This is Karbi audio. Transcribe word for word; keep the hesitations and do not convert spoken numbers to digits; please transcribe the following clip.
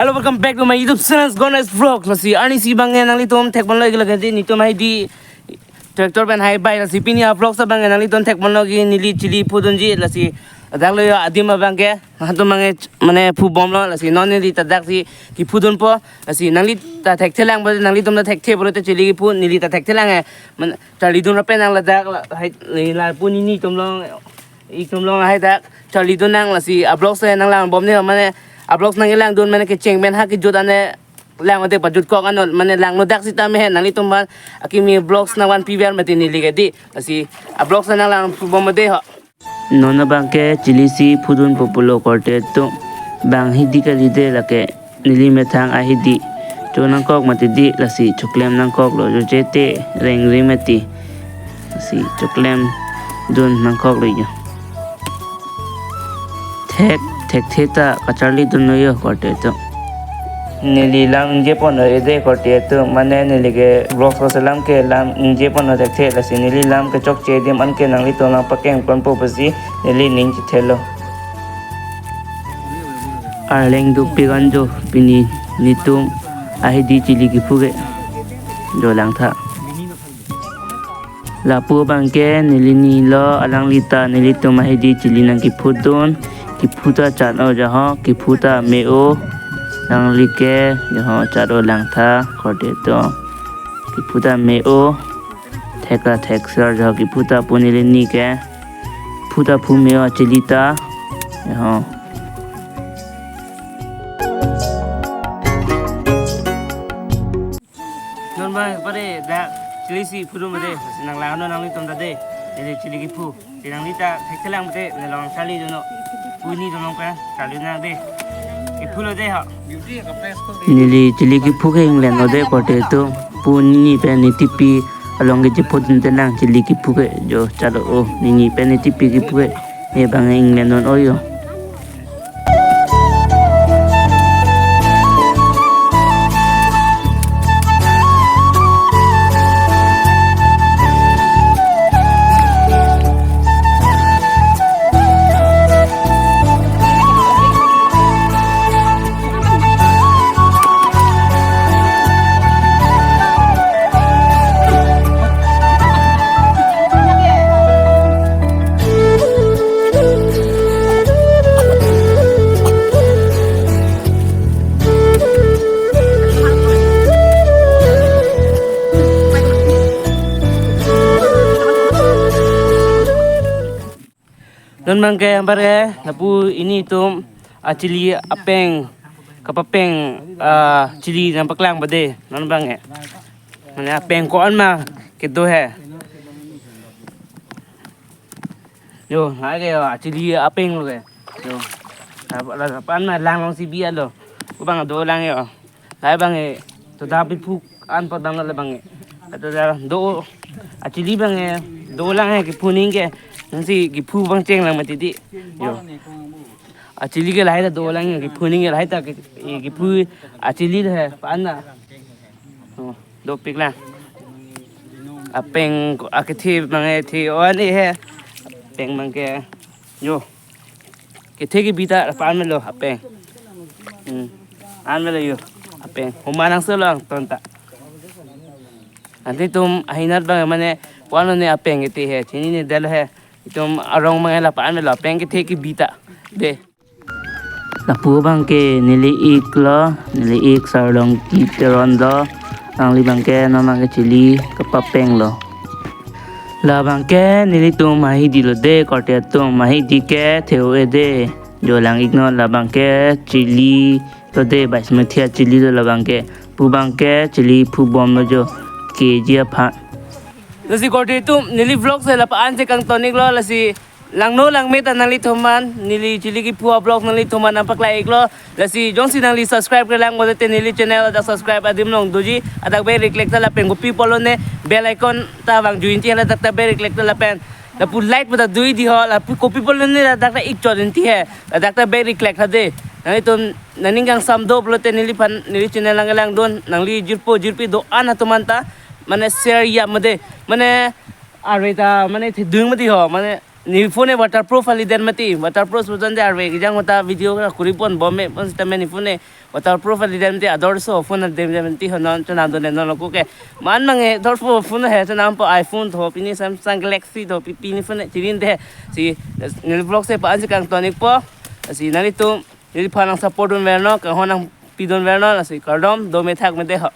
Hello, welcome back to my YouTube channel, Ganesh Vlog. Lasi arnisi abangke nanglitum thekponlo lagi di, netum hai di tractor pen hai bai, lasi pini a-vlog abangke nanglitum thekponlo lagi neli chili phudunji, lasi dak lo yo adim abangke, hatum abangke mane phubomlo, lasi non neli ta daksi kiphudunpo, lasi nangli ta thekthelang pulote, nanglitum ta thekthe pulote chili kiphu, neli ta thekthe lang he, mane charlidun ra pen nang ladak la, hai, la pu nini atum along, itum along hai dak charlidun nang, lasi a-vlog si nanglangbomne, mane a-vlog nanglangdun mane kecheng pen ha kejut ane lang mate pajutkok anot mane langno dak sitame he, nanglitum aphan akimi vlogs nangvanpiver mati neli ke di, lasi a-vlog si nanglangpubom mati ho. Non abangke chili si phudunpo pulo korte atum, bang hidi kali de lake, neli methang ahidi. Cho nangkok mati di, lasi choklem nangkoklo, jo chete rengri mati. Lasi choklem dun nangkoklo yo. Thek, thekthe ta kacharlidunlo yo korte atum. Neli lam ingjeponlo ede korte atum, mane neli ke vlog ko selam ke lam ingjeponlo thekthe, lasi neli lam kechokche adim anke nanglitum lang pakengponpo pusi neli ning chethelo. Arleng dopik an jo pini netum ahidi chili kiphu ke, jo langtha. Lapu abangke neli nilo, alangli ta nelitum ahidi chili nangkiphudun. Kiphu ta chat-o jo ho, kiphu ta me-o. Alangli ke jo ho chat-o langtha korte atum. Kiphu ta me-o. Thek ta theksar jo ho, kiphu ta pu neli ni ke. Phu ta phu me-o chili ta. Jo ho. Non abang pare dak chili si phudun mati, nanglangnon nanglitum ta de. Neli chili kiphu, si nangli ta thekthelang mati, neli along charlidunnon. Pu nini atum along pen charlidun nang de. Kiphulo de ho. Neli chili kiphu ke inglenlo de korte atum, pu nini pen nitipi along ke chiphudun tenang chili kiphu ke, jo chalo o, nini pen nitipi kiphu ke, ne abang inglennon o yo. Non abangke anpar ke lapu nelitum achili apeng kapapeng, ah, chili nangpaklang bade non abangke. Mane apeng ko-an ma kedo he. Yo, hai ke yo, achili apeng lo ke. Yo. La, la, la, pan ma lang long si bi alo. Ko abang dolang yo. Lahai abangke, to da pi phuk an po dam la abangke. Ato da do, achili abangke, dolang he kiphu ning ke. Nangsi kiphu abang chenglang mati di. Yo. Achili ke lahai ta dolang he kiphu ning ke lahai ta ke, kiphu achili he pan na. Oh, dopik lang. Apeng ko akethe abangke the-o an he. Apeng abangke. Yo. Kethe kebi ta pa-an melo apeng. Hmm. An melo yo. Apeng. Homa nangso lo angton ta. Ante itum ahinat abang mane wano ne apeng kethe he. Chinine det he. Itum arong abang la pa-an melo apeng kethe kebi ta. De. Lapu abangke neli ik lo, neli ik Sarlongki Teron lo. Alangli abangke non abangke chili kapapeng lo. La abangke nelitum ahidi lo de korte atum, ahidi ke the-o-e de. Jo lang-iknon, la abangke chili lo de, Basmati achili lo la abangke. Pu abangke chili phubom lo jo, K G aphan. Lasi korte atum neli vlog si la pa-an si kangton-ik lo, lasi langno langme ta nanglitum aphan, neli chili kiphu a-vlog nanglitum aphan nangpaklai-ik lo. Lasi jongsi nangli subscribe-kre lang pulote neli channel ladak subscribe adim along doji, ladak bell iklek ta lapen kopi pulo ne bell icon ta vangjuiji, ladak ta bell iklek ta lapen lapu like pu ta do-i di ho, lapu kopi pulo ne ladak ta ikchot-inti he, ladak ta bell iklek ta de. Nanglitum nangning kangsam do pulote neliphan, neli channel along langdun, nangli jirpo jirpi do-an atum anta mane share yap mati, mane arve ta mane thedung mati ho, mane ne phone waterproof kalidet mati, waterproof pulote arve kejang ta video kuri ponbom me, pon sita mane ne phone Waterproof adim te ador so phone adim dem ti ho non chenam dun non lo ke. Man mange dor pho phone he chenam po iPhone tho pini Samsung Galaxy tho pi- pini phone chirin de si neli vlog si pa-an si kangton-ik po. Si nanglitum neliphan nang support dun ver non, kanghon nangpi dun ver non, si kardom, dome thak me de ho.